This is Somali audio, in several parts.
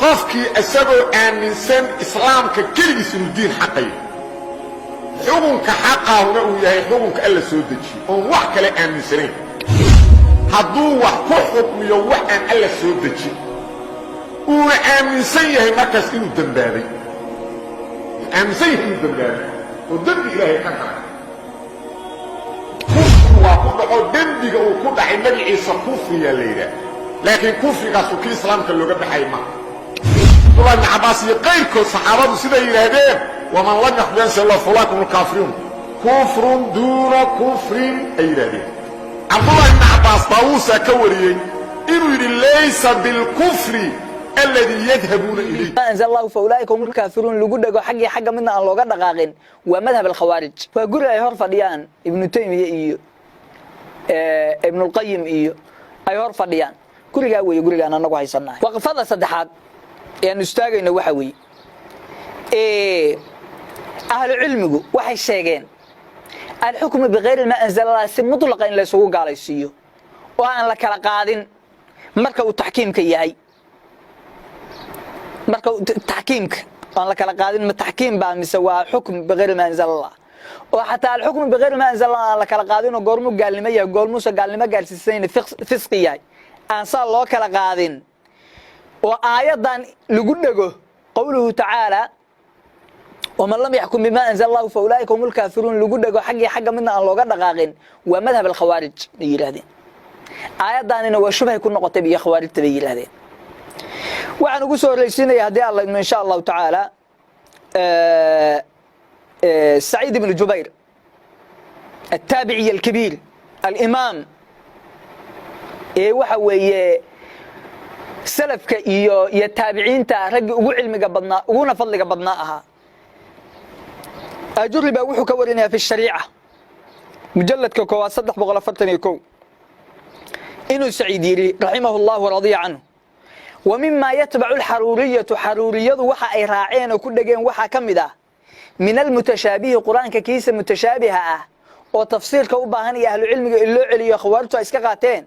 Qofkii isagoo aaminsan Islaamka keligiis inuu diin xaqayo, xukunka xaqaahuna uu yahay xukunka Alla soo dejiyo, oon wax kale aaminsanayn, hadduu wax ku xukmiyo wax aan Alla soo dejin, uuna aaminsan yahay markaas inuu dembaabay, aaminsan yahay inuu dembaabay oo dembi Ilaahay ka galay, kufri waa ku dhaco. Dembiga uu ku dhacay magaciisa kufriyaa la yidhaah, laakiin kufrigaasu kii Islaamka looga baxay maha. Cabdullahi ibni Cabbaas iyo qayrkood saxaabadu siday yidhaahdeen: "ومن لم يحكم بما أنزل الله فأولئك هم الكافرون"، كفر دون كفر ay yidhahdeen. Cabdullahi ibni Cabbaas Daawuusaa ka wariyey inuu yidhi: "ليس بالكفر الذي يذهبون إليه." ما أنزل الله فأولئك هم الكافرون lagu dhego, xaggii xagga midna aan looga dhaqaaqin, waa madhab alkhawaarij. Waa guri ay hor fadhiyaan Ibnu Taymiya iyo Ibnulqayim iyo ay hor fadhiyaan. Gurigaa weeye gurigaan anagu haysannahay. Waqfada saddexaad ee aan istaagayno waxa weeye, ahlu cilmigu waxay sheegeen الحكم بغير ما أنزل الله si mutlaqa in laysugu gaalaysiiyo oo aan la kala qaadin marka uu taxkiimka yahay, marka taxkiimka aan la kala qaadin, ma taxkiim baa mise waa حكم بغير ما أنزل الله, oo xataa الحكم بغير ما أنزل الله aan la kala qaadin, oo goormuu gaalnimo yahay, goormuusa gaalnimo gaarsiisayn, fisqi yahay, aan saa loo kala qaadin, oo aayaddan lagu dhego, قوله تعالى ومن لم يحكم بما أنزل الله فأولئك هم الكافرون lagu dhego, xaggii xagga midna aan looga dhaqaaqin, waa madhab alkhawaarij bay yidhahdeen. Aayaddaanina waa shubhay ku noqotay iyo khawaarijta bay yidhahdeen. Waxaan ugu soo horreysiinaya, haddii Alla idmo, insha Allahu tacaala, Saciid ibnu Jubayr, التابعي الكبير الإمام, ee waxa weeye salafka iyo taabiciinta raggii ugu cilmiga badnaa uguna fadliga badnaa ahaa. Ajuri baa wuxuu ka warinayaa في الشريعة, mujalladka koowaad, 341, inuu Saciid yidhi رحمه الله ورضي عنه: ومما يتبع الحرورية, xaruuriyadu waxa ay raaceen oo ku dhegeen waxaa ka mid ah, من المتشابه, Qur-aanka kiisa mutashaabiha ah oo tafsiirka u baahan iyo ahlucilmiga in loo celiyo, khawaarijtu ay iska qaateen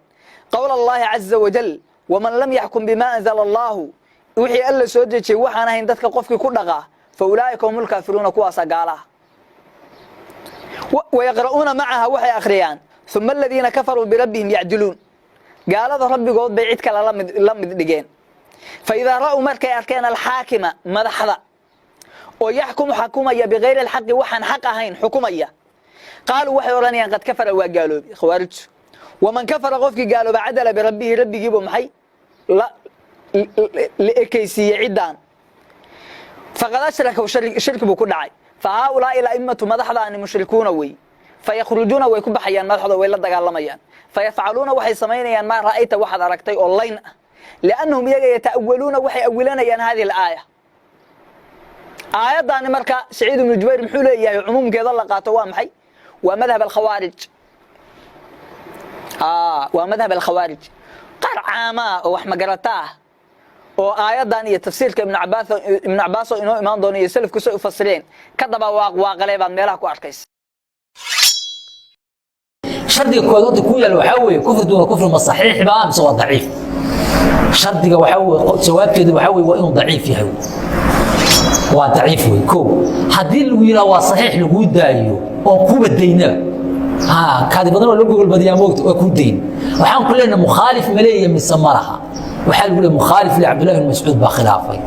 قول الله عز وجل: ومن لم يحكم بما أنزل الله, wixii Alla soo dejiyey waxaan ahayn dadka qofkii ku dhaqaa, فأولئك هم الكافرون, kuwaasa gaalaha. ويقرؤون معها, waxay akhriyaan ثم الذين كفروا بربهم يعدلون. Gaalada rabbigood bay cid kale la mid dhigeen. فإذا رأوا, markay arkeen, الحاكم, madaxda oo يحكم, xakumaya, بغير الحق, waxaan xaq ahayn xukumaya, قالوا, waxay odhanayaan: قد كفر, waa gaaloobay khawaarijtu. ومن كفر, qofkii gaalooba, عدل بربه, rabbigiibu maxay la ekaysiiyey ciddaan, فقد أشرك, shirki buu ku dhacay. فهؤلاء الأئمة, madaxdaani, مشركون wey. فيخرجون, way ku baxayaan madaxda, way la dagaalamayaan. فيفعلون, waxay samaynayaan, ما رأيت, waxaad aragtay oo layn ah, لأنهم, iyaga, يتأولون, waxay awilanayaan, هذه الآية, aayaddaani. Marka Saciid ibnu Jubayr muxuu leeyahay? Cumuumkeeda la qaato waa maxay? Waa madhab alkhawaarij, waa madhab alkhawaarij. Qaar caamaa oo wax magarata ah oo aayaddan iyo tafsiirka Ibnu Cabaas, Ibnu Cabaas oo inoo imaan doono, iyo salafku say u fasireen ka daba waaqwaaqalee baad meelaha ku arkaysa. Shardiga koowaad horta ku yaal waxaa weeye: كفر دون كفر ma saxiix baa mise waa daciif? Shardiga waxaa weeye, jawaabteedu waxaa weeye, waa inuu daciif yahay. Waa daciif wey. Kow, haddii lagu yidhaha waa saxiix, laguu daayo oo kuba daynaba, kaadi badan waa loo gogol badiyaa, moogta waa kuu dayn. Waxaan ku leenahay, mukhaalif ma leeyahay mise ma laha? Waxaa lagu leeyahay mukhaalif le, Cabdullahi bin Mascuud baa khilaafay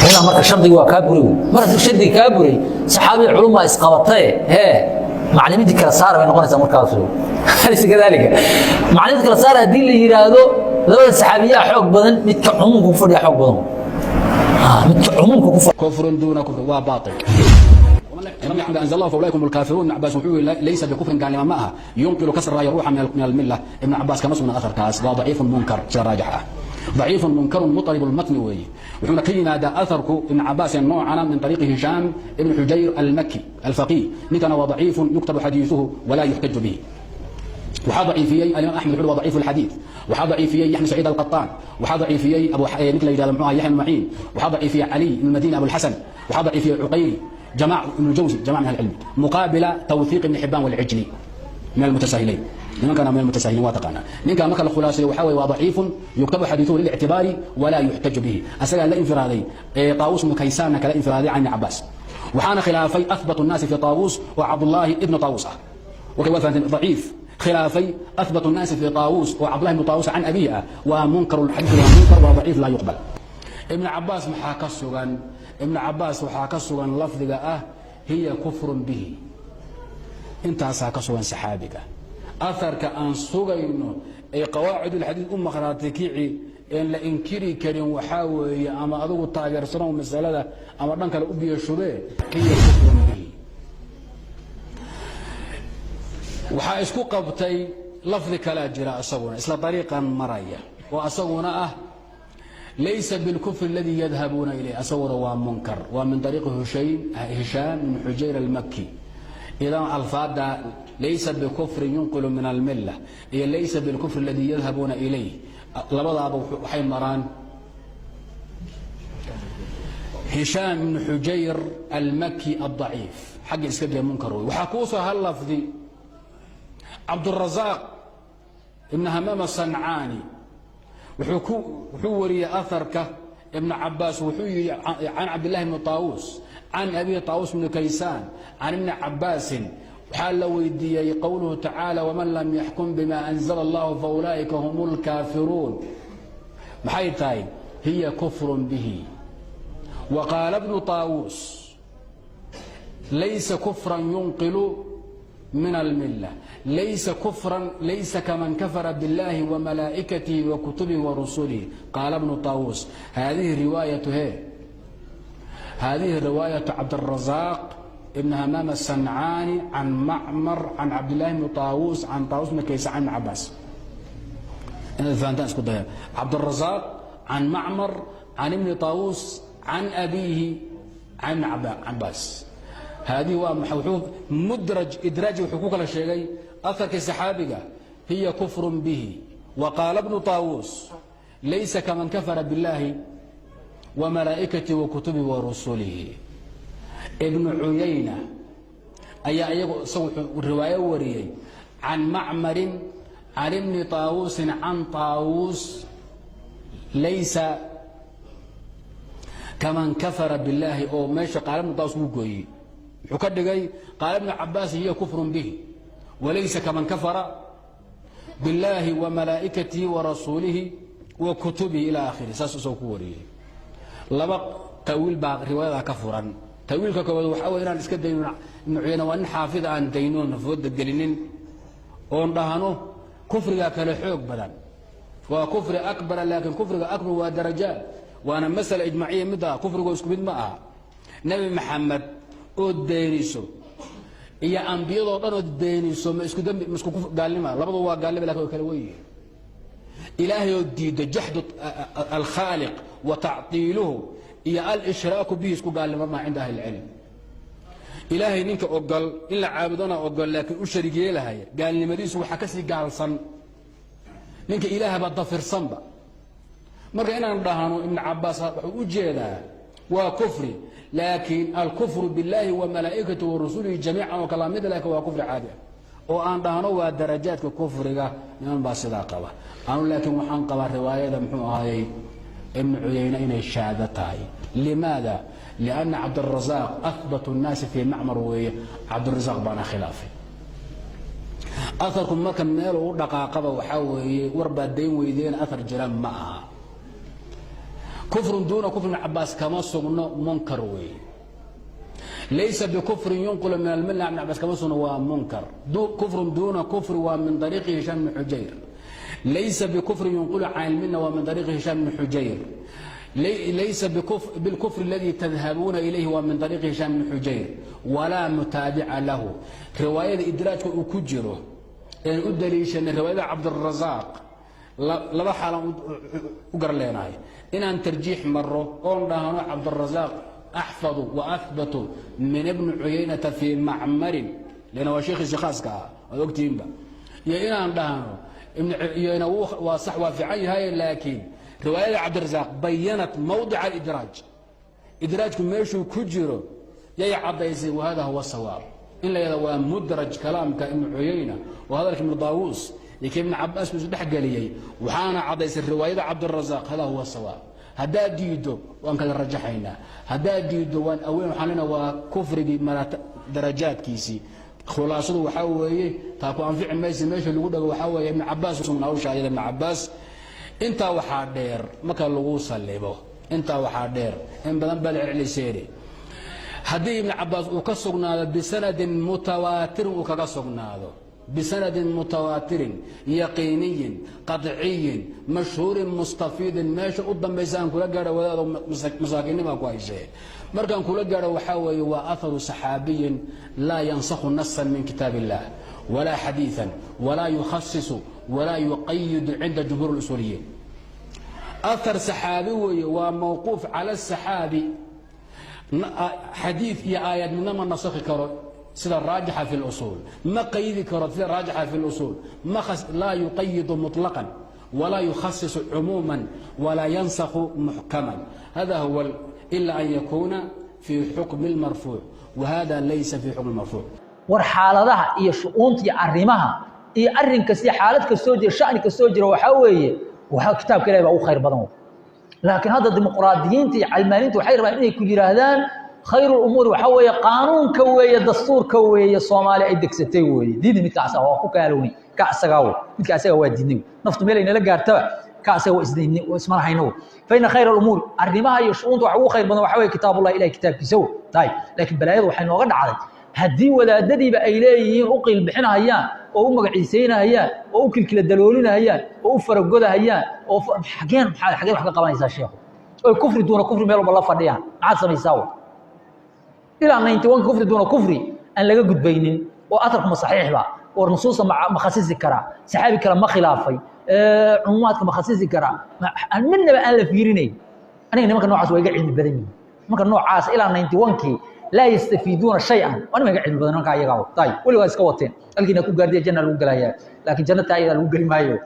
huna. Marka shardiga waa kaa buray. Mar hadduu shardiga kaa buray, saxaabiga culumaa isqabataye hee macalimiintii kala saara bay noqonaysaa markaas. أليس كذلك? Macalimiinta kala saara haddii la yidhaahdo, labada saxaabiyaa xoog badan, midka cumuumka ku fadhiya xoog badan, midka cumuumka ku fadhiya. كفر دون كفر waa baatil. لم يحكم بما أنزل الله فأولئك هم الكافرون. ابن عباس wuxuu ليس بكفر, gaalnimo ma aha, ينقل, ka sarraaya ruuxa من الملة. Ibn Cabaas kama sugna atharkaas, waa ضعيف منكر. Sida raajix ah, ضعيف منكر مضطرب المتن weeye. Wuxuuna ka yimaadaa atharku Ibn Cabaas noocana من طريق هشام ibn Xujayr المكي الفقيه. Ninkana waa ضعيف يكتب حديثه ولا يحتج به. Waxaa daciifiyey alimaam Axmed, wuxuu waa ضعيف الحديث. Waxaa daciifiyey Yaxya Saciid alqaطaan. Waxaa daciifiyey abu ninka la yidhahdo muxuu ahaa, Yaxya ibn Maciin. Waxaa daciifiyey Cali ibn Madini Abu Alxasan. Waxaa daciifiyey Cuqayli, جماعة ابن الجوزي, جماعة من العلم, مقابل توثيق ابن حبان والعجلي من المتساهلين. Nimankana min almutasaahiliin waa taqaanaa. Ninkan marka la khulaasayo, waxaa weye waa daciifun, yuktabu xadiithuhu lilictibaari walaa yuxtaju bihi. Asagaa la infiraaday, Taawus ibnu Kaysaanna kala infiraaday can Ibni Cabaas, waxaana khilaafay ahbat الnaasi fi Taawus oo Cabdullaahi ibnu Taawus ah. Okay, waa fahanteen. Daciif khilaafay ahbat الnaasi fi Taawus oo Cabdullahi ibnu Taawus can abihi ah waa munkar xadiiث, waa munkar, waa daciif, laa yuqbal. Ibn Cabaas maxaa ka sugan? Ibn Cabaas waxaa ka sugan lafdiga ah "hiya kufrun bihi". Intaasaa ka sugan saxaabiga. Aharka aan sugayno ay qawaacid ulxadiid u maqhraati kici een la inkiri karin waxaa weeye, ama adigu taageersano masalada ama dhan kale u biyo shubee, "hiya kufrun bihi". Waxaa isku qabtay lafdi kalaa jira, isaguna isla dariiqan maraya, oo asaguna ah "laysa bilkufr اladii yadhabuuna ilayh". Asaguna waa munkar, waa min ariiqi Hishaam ibn Xujayr almaki. Idan alfaada "laysa bikufrin yunqilu min almila" iyo "laysa bilkufr اladii yadhabuuna ilayh" labadaaba waxay maraan Hishaam ibn Xujayr almaki alضaciif. Xagga iska gee, munkar wey. Waxaa kuu soo hal lafdi Cabdurazaaq ibn Hamaam asancaani wuxuu wariyey aharka Ibn Cabaas. Wuxuu yihi can Cabdillahi bni Taawuus can abi Taawuus bni Kaysaan can Ibni Cabaasin, waxaa la weydiiyey qowluhu tacaala "waman lam yaxkum bima anzala allahu faulaa'ika hum lkaafiruun" maxay tahay? "Hiya kufrun bihi". Wa qaala bnu Taawuus "laysa kufran yunqilu min almila, laysa kufran, laysa kaman kafara biاllahi وamalaa'ikatihi وakutubihi وarusulihi". Qaala bnu طaawuus hadihi riwaayaة Cabdالrazaaq ibn Hamaam aلsancaani can Macmar can Cabdillahi bni طaawuus can Taawus bni Kaysa can Ibn Cabaas. Inaad fahantaan isku daya. Cabdالrazaaq can Macmar can Ibni طaawuus can abiihi can Ibni Cabaas. Haadihi waa wuxuu mudraj idraaji wuxuu ku kala sheegay aharkii saxaabiga "hiya kufrun bihi" wa qaala bnu طaawuus "laysa kaman kafara biاllaahi wa malaa'ikatihi wa kutubihi wa rusulihi". Ibnu Cuyayna ayaa iyagu isagu wuxuu riwaayo wariyey can Macmarin can Ibni Taawuusin can Taawuus "laysa kaman kafara billaahi", oo meesha qaala Ibnu Taawus wuu gooyey, wuxuu ka dhigay qaala Ibnu Cabaas "hiya kufrun bihi walaysa kaman kafara billaahi wa malaa'ikatihi wa rasuulihi wa kutubihi" ila akhiri. Saas isagoo ku wariyey. Laba tawiil baa riwaayada ka furan. Tawiilka koowaad waxaa wey inaan iska dayno Ibnu Cuyayna waa nin xaafid, aan daynoon fooda gelinin oon dhahno kufrigaa kale xoog badan, waa kufri akbara, laakiin kufriga akbar waa darajaat, waana masala ijmaaciya. Mid ah kufrigo isku mid ma aha. Nebi Maxamed ood beeniso iyo ambiyadoo dhan ood beeniso ma isku dambi, ma isku gaalnima? Labadu waa gaalnima, lakin way kala wen yihiin. Ilaahay oo diiddo, jaxdu alkhaaliq wa tactiiluhu iyo alshraaku bihi, isku gaalnimo maa cinda ahli اlcilm. Ilaahay ninka ogol in la caabudona ogol, laakiin u sharig yeelahaya, gaalnimadiisu waxaa ka sii gaalsan ninka ilaahba dafirsanba. Marka inaan dhahno Ibn Cabaas wuxuu u jeedaa waa kufri, laakiin alkufru biاllaahi wa malaa'ikatihi wa rasulihi jamiican oo kala mid, laakiin waa kufri caadi ah, oo aan dhahno waa darajaadka kufriga, niman baa sidaa qaba. Anu laakiin waxaan qabaa riwaayada muxuu ahaayey Ibnu Cuyayne inay shaado tahay. Limaada? Lianna Cabdirasaaq ahbat الnaasi fii Macmar weeye, Cabdirasaaq baana khilaafay aharku. Marka meel u dhaqaaqaba waxaa weeye war baad dayn weydeen, ahar jira ma aha. Kufrun duuna kufr Ibn Cabaas kama sugno, munkar weeye. "Laysa bikufrin yunqilu min almilla" Ibn Cabaas kama sugno, waa munkar. Kufrun duuna kufri waa min ariiqi Hishaam bni Xujayr. "Laysa bikufrin yunqilu can ilmilla" waa min ariiqi Hishaam bni Xujayr. "Laysa bilkufr aladii tadhabuuna ilayhi" waa min ariiqi Hishaam bni Xujayr, walaa mutaabica lahu. Riwaayada idraajka uu ku jiro een u daliishanay riwaayada Cabdirasaaq, laba xaalaan u gar leenahay: inaan tarjiix maro oon dhahno Cabdirasaaq axfadu wa ahbatu min Ibni Cuyaynata fii Macmarin, leanna waa sheekhiisi khaaska ah, waad ogtihiinba, iyo inaan dhahno Ibn Cuyayna waa sax, waa fiican yahay, laakiin riwaayada Cabdirasaaq bayanat mawdica alidraaj, idraajku meeshuu ku jiro yay caddaysay. Wahada huwa sawaab. In la yidhahdo waa mudraj kalaamka Ibnu Cuyayna oo hadalka Ibnu Daawuus iyo ka Ibnu Cabaas buu isu dhex geliyey, waxaana caddaysay riwaayada Cabdirasaaq. Hadaa huwa sawaab. Haddaad diiddo waan kala rajaxaynaa, haddaad diiddo waan aweyn. Waxaan leenahay waa kufrigii darajaadkiisii. Khulaasadu waxaa weeye, taa ku anfici maysa. Meesha lagu dhago waxaa weeye Ibnu Cabaas sugna hawsha ayada Ibnu Cabaas. Intaa waxaa dheer, marka lagu salibo, intaa waxaa dheer, in badan baa la celceliseeni, haddii Ibn Cabaas uu ka sugnaado bisanadin mutawaatirin, uu kaga sugnaado bisanadin mutawaatirin yaqiiniyin qaطciyin mashhuurin mustafiidin, meesha u dambaysa aan kula gaadho, wadaado masaakiinnimaa ku haysee, markaan kula gaadho waxaa weeye waa aharu saxaabiyin laa yansakhu nasan min kitaab illah walaa xadiiثan walaa yukhasisu walaa yuqayidu cinda jumhuur اlusuuliyiin. Ahar saxaabi weeye, waa mawquuf cala asaxaabi. Xadiid iyo aayad midna ma nasakhi karo sida raajixa fi اlusuul, ma qaydi karo sida raajixa fi اlusuul, laa yuqayidu muطlaqan walaa yukhasisu cumuuma walaa yansakhu muxkaman. Hada huwa, ila an yakuuna fii xukmi اlmarfuuc, wahada laysa fii xukmi marfuuc. War xaaladaha iyo shu'uunta iyo arrimaha iyo arrin kasta, xaalad kastoo jira, sha'ni kastoo jira, waxaa weeye waxaa kitaabka Ilahi baa ugu khayr badan. Laakiin hadda dimuqraadiyiinta iyo calmaaniinta waxay rabaan inay ku yidhaahdaan khayru umuuri waxaa weeye qaanuunka weeye, dastuurka weeye, Soomaaliya ay degsatay weeye. Diidi midka asaga waa ku kaalowni, ka asagaa wey, midka asaga waa diidnay. Naftu meel ay nala gaartaba ka asaga waa isdiidnay, waa ismana hayno wey. Fa inna khayra alumuuri, arrimaha iyo shu'uunta waxa ugu khayr badan waxaa weeye kitaabullahi, Ilahi kitaabkiisa wey. Tayib, laakiin balaayadu waxay nooga dhacday haddii wadaadadiiba ay leeyihiin, u qiil bixinahayaan oo u magaciisaynahayaan oo u kilkila daloolinahayaan oo u faragodahayaan oo xageen maxaa xageen wax ka qabanaysaa, sheekhu, oy kufri duuna kufri meel walba la fadhiyaan, maxaad samaysaa wey? Ilaa 91 kufri duuna kufri aan laga gudbaynin oo atarku ma saxiixba, war nusuusta ma khasisi karaa, saxaabi kale ma khilaafay, cumuumaadka ma khasisi karaa, midnaba aan la fiirinayn. Aniga nimanka noocaas waa iga cilmi badan yihiin. Nimanka noocaas ilaa 91kii laa yastafiiduuna shay-an, waa nimanka cilmi badan nimanka ayagaa. Ayib, weligaa iska wateen halkiina ku gaardiya, janna lagu gelayaa, laakiin janna taa ayadaa lagu geli maayo.